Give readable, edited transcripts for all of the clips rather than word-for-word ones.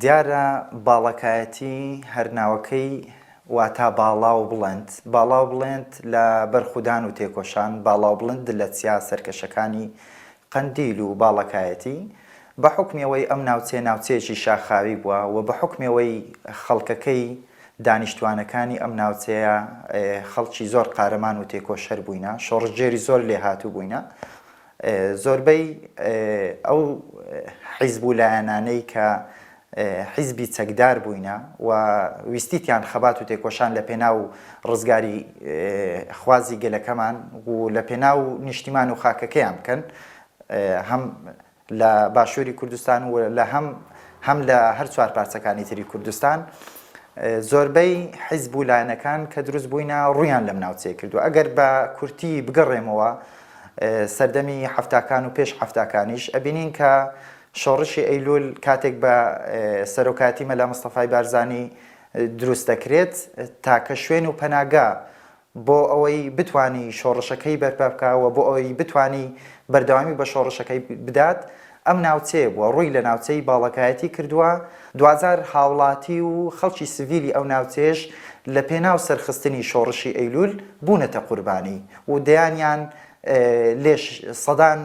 دیارە باڵەکایەتی هەر ناوەکەی واتا باڵا و بڵند، باڵا و بڵند لە بەرخودان و تێکۆشان، باڵا و بڵند لە چیا سەرکەشەکانی قەندیل و باڵەکایەتی، بە حوکمی ئەوەی ئەم ناوچەیە ناوچەیەکی شاخاوی بووە و بە حوکمی ئەوەی خەڵکەکەی دانیشتوانەکانی ئەم ناوچەیە خەڵکی زۆر قارەمان و تێکۆشەر بووینە، شۆڕشگێری زۆر لێهاتوو بووینە، زۆربەی ئەو حیزب و لایەنانەی کە حیزبی چەکدار بووینە و ویستیتیان خەبات و تێکۆشان لە پێناو ڕزگاری خوازی گەلەکەمان و لە پێناو نیشتیمان و خاکەکەیان بکەن هەم لە باشووری کوردستان و لە هەم هەم لە هەر چوار پارچەکانی تری کوردستان زۆربەی حیزب و لایەنەکان کە دروست بووینە ڕوویان لەم ناوچەیە کردووە. ئەگەر بە کورتی بگەڕێمەوە سەردەمی حەفتاکان و پێش حەفتاکانیش ئەبینین کە شۆڕشی ئەیلول کاتێک بە سەرۆکایەتی مەلا مستەفای بارزانی دروست دەکرێت تاکە شوێن و پەناگا بۆ ئەوەی بتوانی شۆڕشەکەی بەرپا بکا و بۆ ئەوەی بتوانی بەردەوامی بە شۆڕشەکەی بدات ئەم ناوچەیە بووە، ڕووی لە ناوچەی باڵەکایەتی کردووە، دواجار هاوڵاتی و خەڵکی سڤیلی ئەو ناوچەیەش لە پێناو سەرخستنی شۆڕشی ئەیلول بوونەتە قوربانی و دەیانیان لێ سەدان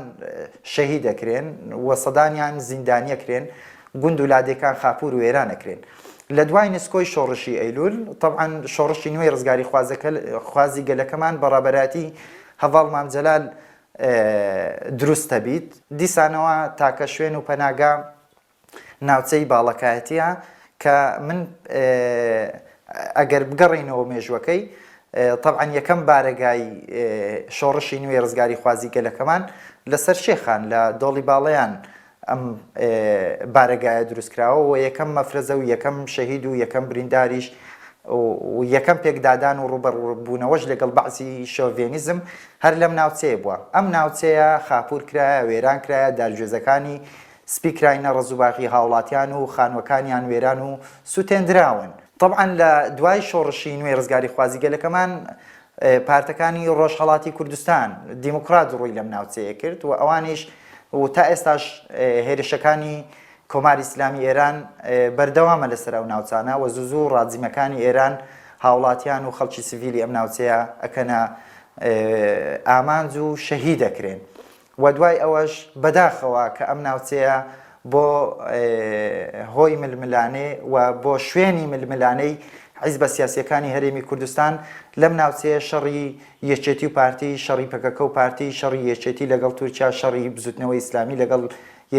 شەهید ئەکرێن و سەدانیان زیندانی ئەکرێن، گوند و لادێکان خاپوور و وێران ئەکرێن. لە دوای نسکۆی شۆڕشی ئەیلول، تەبعەن شۆڕشی نوێی ڕزگاریخوازەکە خوازی گەلەکەمان بە ڕابەرایەتی هەڤاڵ مام جەلال دروست دەبیت. دیسانەوە تاکە شوێن و پەناگا ناوچەی باڵەکایەتیە کە من ئەگەر بگەڕێینەوە مێژوەکەی تەبعەن یەکەم بارەگای شۆڕشی نوێی ڕزگاریخوازی گەلەکەمان لەسەر شێخان لە دۆڵی باڵەیان ئەم بارەگایە دروستکراوە و یەکەم مەفرەزە و یەکەم شەهید و یەکەم برینداریش و یەکەم پێکدادان و ڕووبەڕووبوونەوەش لەگەڵ بەعسی شۆڤێنیزم هەر لەم ناوچەیە بووە. ئەم ناوچەیە خاپوور کرایە، وێران کرایە، دارگوێزەکانی سپی کراینە ڕەزوباغی هاوڵاتیان و خانووەکانیان وێران و سووتێندراون. تەبعەن لە دوای شۆڕشی نوێی ڕزگاریخوازی گەلەکەمان پارتەکانی ڕۆژهەڵاتی کوردستان، دیموکرات ڕووی لەم ناوچەیە کرد و ئەوانیش و تا ئێستاش هێرشەکانی کۆماری ئیسلامی ئێران بەردەوامە لەسەر ئەو ناوچانە و زوو زوو ڕاجیمەکانی ئێران هاوڵاتیان و خەڵکی سڤیلی ئەم ناوچەیە ئەکەنە ئامانج و شەهید ئەکرێن. و دوای ئەوەش بەداخەوە کە ئەم ناوچەیە بۆ هۆی ململانێ و بۆ شوێنی ململانێی حیزبە سیاسیەکانی هەرێمی کوردستان لەم ناوچەیە شەڕی یەکێتی و پارتی، شەڕی پەکەکە و پارتی، شەڕی یەکێتی لەگەڵ تورکیا، شەڕی بزوتنەوەی ئیسلامی لەگەڵ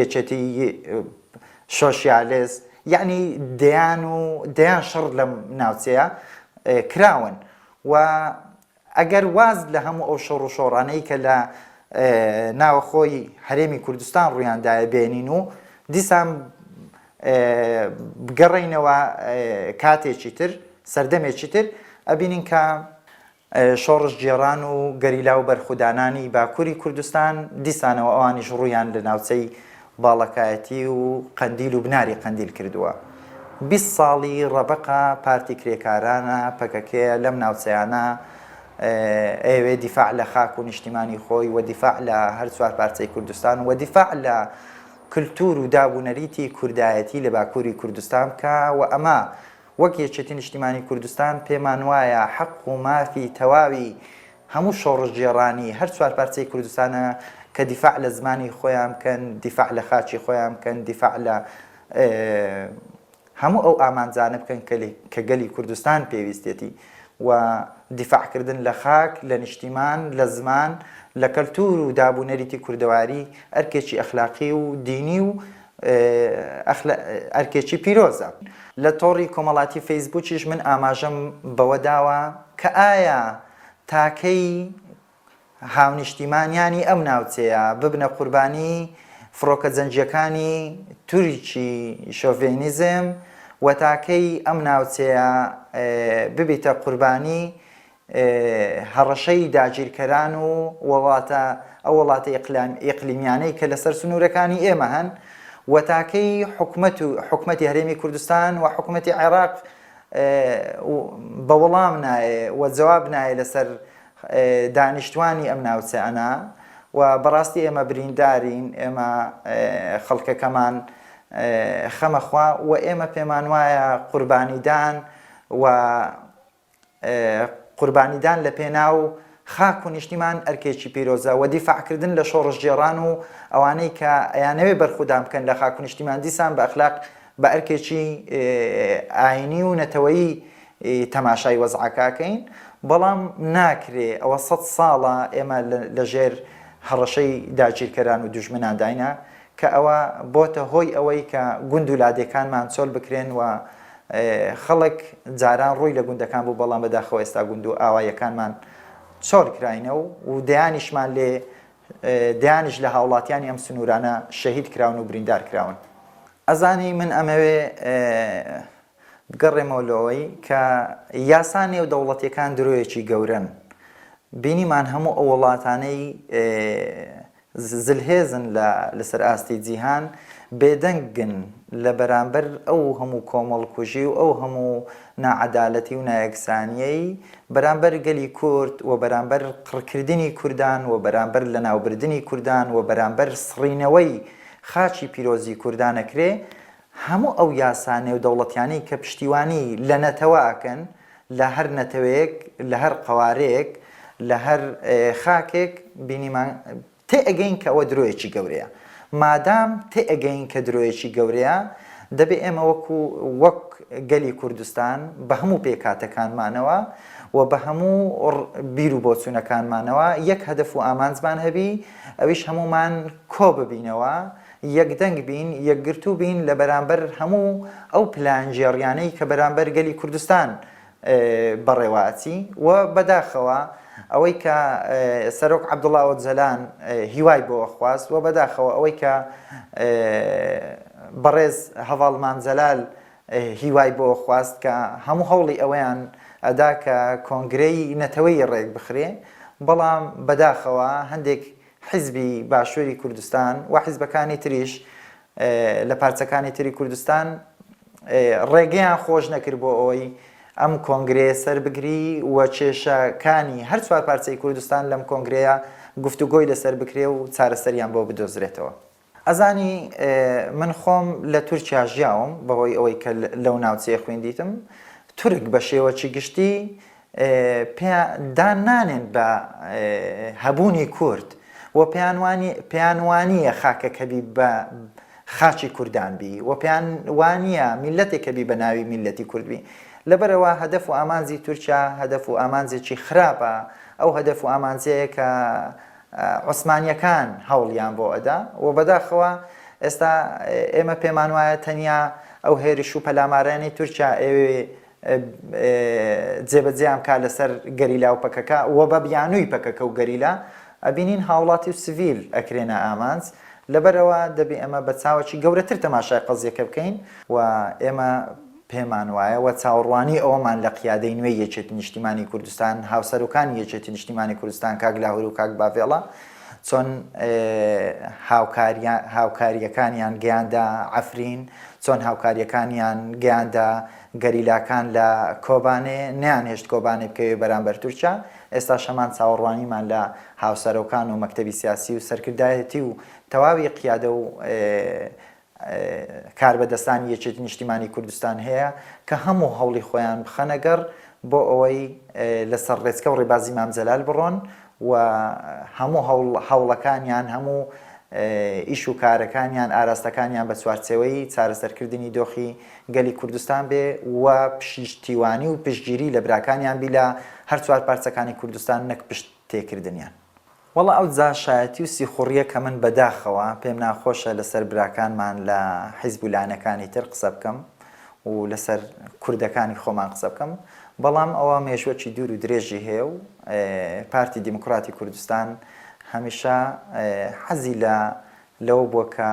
یەکێتی شۆشیالست، یەعنی دەیان و دەیان شەڕ لەم ناوچەیە کراون و ئەگەر واز لە هەموو ئەو شەڕ و شۆڕانەی کە لە ناوەخۆی هەرێمی کوردستان ڕوویان دایە بێنین و دیسان بگەڕێینەوە کاتێکی تر، سەردەمێکی تر، ئەبینین کە شۆڕشگێڕان و گەریلا و بەرخودانانی باکووری کوردستان دیسانەوە ئەوانیش ڕوویان لە ناوچەی باڵەکایەتی و قەندیل و بناری قەندیل کردووە. 20 ساڵی ڕەبەقە پارتی کرێکارانە، پەکەکەیە، لەم ناوچەیانە ئەیەوێ دیفاع لە خاک و نیشتیمانی خۆی و دیفاع لە هەر چوار پارچەی کوردستان و دیفاع لە کلتور و داب و نەریتی کوردایەتی لە باکووری کوردستان بکا و ئەمە وەک یەکێتی نیشتیمانی کوردستان پێمان وایە حەق و مافی تەواوی هەموو شۆڕشگێڕانی هەر چوار پارچەی کوردستانە کە دیفاع لە زمانی خۆیان بکەن، دیفاع لە خاکی خۆیان بکەن، دیفاع لە هەموو ئەو ئامانجانە بکەن کە گەلی کوردستان پێویستێتی و دیفاعکردن لە خاک، لە نیشتیمان، لە زمان، لە کەلتوور و داب و نەریتی کوردەواری ئەرکێکی ئەخلاقی و دینی و ئەرکێکی پیرۆزە. لە تۆڕی کۆمەڵاتی فەیسبووکیش من ئاماژەم بەوە داوە کە ئایا تاکەی هاونیشتیمانیانی ئەم ناوچەیە ببنە قوربانی فڕۆکە جەنگییەکانی تورکی شۆڤێنیزم و تاکەی ئەم ناوچەیە ببیتە قوربانی هەڕەشەی داگیرکەران و وڵاتە ئەو وڵاتە ئیقلیمیانەی کە لەسەر سنوورەکانی ئێمە هەن و تاکەی حکومەت و حکومەتی هەرێمی کوردستان و حکومەتی عێراق بە وەڵام نایێ و جواب نایێ لەسەر دانیشتوانی ئەم ناوچەئەنا و بەڕاستی ئێمە بریندارین ئێمە خەڵکەکەمان. خەمە خوا و ئێمە پێمان وایە قوربانیدان و قوربانیدان لە پێناو خاک و نیشتیمان ئەرکێکی پیرۆزە و دیفاعکردن لە شۆڕشگێڕان و ئەوانەی کە ئەیانەوێ بەرخودان بکەن لە خاک و نیشتیمان دیسان بە ئەخلاق بە ئەرکێکی ئاینی و نەتەوەیی تەماشای وەزعەکە ئەکەین بەڵام ناکرێ ئەوە سەد ساڵە ئێمە لە ژێر هەڕەشەی داگیرکەران و دوژمنانداینە کە ئەوە بۆتە هۆی ئەوەی کە گوند و لادێکانمان چۆل بکرێن و خەڵک جاران ڕووی لە گوندەکان بوو بەڵام بەداخەوە ئێستا گوند و ئاواییەکانمان چۆل کراینە و و دەیانیشمان لێ دەیانیش لە هاوڵاتیانی ئەم سنوورانە شەهید کراون و بریندار کراون. ئەزانی من ئەمەوێ بگەڕێمەوە لەوەی کە یاسا نێودەوڵەتیەکان درۆیەکی گەورەن بینیمان هەموو ئەو وڵاتانەی زلهێزن لە لەسەر ئاستی جیهان بێدەنگن لە بەرامبەر ئەو هەموو کۆمەڵکوژی و ئەو هەموو ناعەدالەتی و نایەکسانیەی بەرامبەر گەلی کورد و بەرامبەر قڕکردنی کوردان و بەرامبەر لەناوبردنی کوردان و بەرامبەر سڕینەوەی خاکی پیرۆزی کوردان ئەکرێ هەموو ئەو یاسا نێودەوڵەتیانەی کە پشتیوانی لە نەتەوە ئەکەن لە هەر نەتەوەیەک، لە هەر قەوارەیەک، لە هەر خاکێک بینیمان تێئەگەین کە ئەوە درۆیەکی گەورەیە. مادام تێئەگەین کە درۆیەکی گەورەیە، دەبێ ئێمە وەکو وەک گەلی کوردستان بە هەموو پێکهاتەکانمانەوە و بە هەموو بیر و بۆچوونەکانمانەوە یەک هەدەف و ئامانجمان هەبی، ئەویش هەموومان کۆ ببینەوە، یەکدەنگ بین، یەکگرتوو بین لە بەرامبەر هەموو ئەو پلانگێڕیانەی کە بەرامبەر گەلی کوردستان بەڕێوە ئەچی و بەداخەوە ئەوەی کە سەرۆک عەبدوڵا ئۆجەلان هیوای بۆ خواست و بەداخەوە ئەوەی کە بەڕێز هەڤاڵ مام جەلال هیوای بۆ خواست کە هەموو هەوڵی ئەوەیان ئەدا کە کۆنگرەی نەتەوەیی ڕێک بخرێ بەڵام بەداخەوە هەندێک حیزبی باشووری کوردستان و حیزبەکانی تریش لە پارچەکانی تری کوردستان ڕێگەیان خۆش نەکرد بۆ ئەوەی ئەم کۆنگرەیە سەربگری و کێشەکانی هەر چوار پارچەی کوردستان لەم کۆنگرەیە گفتوگۆی لەسەر بکرێ و چارەسەریان بۆ بدۆزرێتەوە. ئەزانی من خۆم لە تورکیا ژیاوم بەهۆی ئەوەی کە لەو ناوچەیە خویندیتم تورک بە شێوەکی گشتی پێ دان نانێن بە هەبوونی کورد و پێیان وانی پێیان وانییە خاکەکە بی بە خاکی کوردان بی و پێیان وانییە میللەتێکە بی بە ناوی میللەتی کورد بی لەبەرئەوە هەدەف و ئامانجی تورکیا هەدەف و ئامانجێکی خراپە ئەو هەدەف و ئامانجەیە کە عوسمانیەکان هەوڵیان بۆ ئەدا و بەداخەوە ئێستا ئێمە پێمان وایە تەنیا ئەو هێرش و پەلامارانەی تورکیا ئەوێ جێبەجێیان بکات لەسەر گەریلا و پەکەکە و بە بیانووی پەکەکە و گەریلا ئەبینین هاوڵاتی و سڤیل ئەکرێنە ئامانج لەبەرئەوە دەبێ ئێمە بە چاوەکی گەورەتر تەماشای قەزیەکە بکەین و ئێمە پێمان وایە و چاوەڕوانی ئەوەمان لە قیادەی نوێی یەکێتی نیشتیمانی کوردستان، هاوسەرۆکانی یەکێتی نیشتیمانی کوردستان کاک لاهور و کاک باڤێڵە چۆن هاوکارییەکانیان گەیاندە عەفرین، چۆن هاوکارییەکانیان گەیاندە گەریلاکان لە کۆبانێ، نەیانهێشت کۆبانێ بکەوێ بەرامبەر تورکیا، ئێستاش هەمان چاوەڕوانیمان لە هاوسەرۆکان و مەکتەبی سیاسی و سەرکردایەتی و تەواوی قیادە و کاربەدەستانی یەکێتی نیشتیمانی کوردستان هەیە کە هەموو هەوڵی خۆیان بخەنە گەڕ بۆ ئەوەی لەسەر ڕێچکە و ڕێبازی مام جەلال بڕۆن و هەموو هەوڵەکانیان هەموو ئیش و کارەکانیان ئاراستەکانیان بە چوارچێوەی چارەسەرکردنی دۆخی گەلی کوردستان بێ و پشتیوانی و پشتگیری لە براکانیان بی لە هەر چوار پارچەکانی کوردستان نەک پشت تێکردنیان. وەڵا ئەو جاشایەتی و سیخوڕیە کە من بەداخەوە پێم ناخۆشە لەسەر براکانمان لە حیزب و لایەنەکانی تر قسە بکەم و لەسەر کوردەکانی خۆمان قسە بکەم بەڵام ئەوە مێژوەکی دوور و درێژی هەیە و پارتی دیموکراتی کوردستان هەمیشە حەزی لە لەوە بووە کە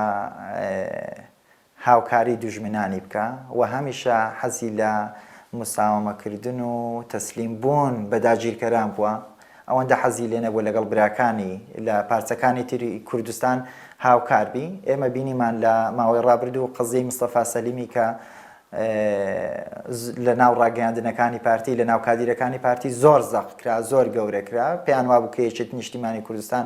هاوکاری دوژمنانی بکا و هەمیشە حەزی لە مساوەمە کردن و تەسلیم بوون بە داگیرکەران بووە، ئەوەندە حەزی لێ نەبووە لەگەڵ براکانی لە پارچەکانی تری کوردستان هاوکار بی، ئێمە بینیمان لە ماوەی ڕابردوو قەزیەی مستەفا سەلیمی کە لە ناو ڕاگەیاندنەکانی پارتی لە ناو کادیرەکانی پارتی زۆر زەق کرا زۆر گەورە کرا پێیان وابوو کە یەکێتی نیشتیمانی کوردستان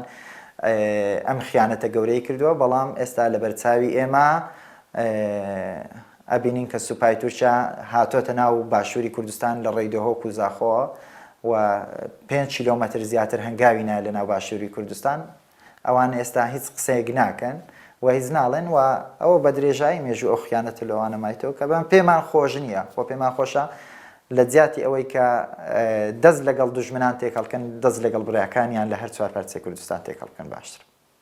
ئەم خیانەتە گەورەی کردووە بەڵام ئێستا لەبەر چاوی ئێمە. ئەبینین کە سوپای تورکیا هاتۆتە ناو باشووری کوردستان لە ڕێی دهۆک و زاخۆوە و پێنج کیلۆمەتر زیاتر هەنگاوی نایە لە ناو باشووری کوردستان. ئەوان ئێستا هیچ قسەیەک ناکەن و هیچ ناڵێن و ئەوە بە درێژایی مێژوو ئەو خیانەتە لەوانە مایتەوە کە بەم پێمان خۆش نییە خۆ پێمان خۆشە لە جیاتی ئەوەی کە دەست لەگەڵ دوژمنان تێکەڵکەن دەست لەگەڵ براکانیان لە هەر چوار پارچەی کوردستان تێکەڵ بکەن باشتر.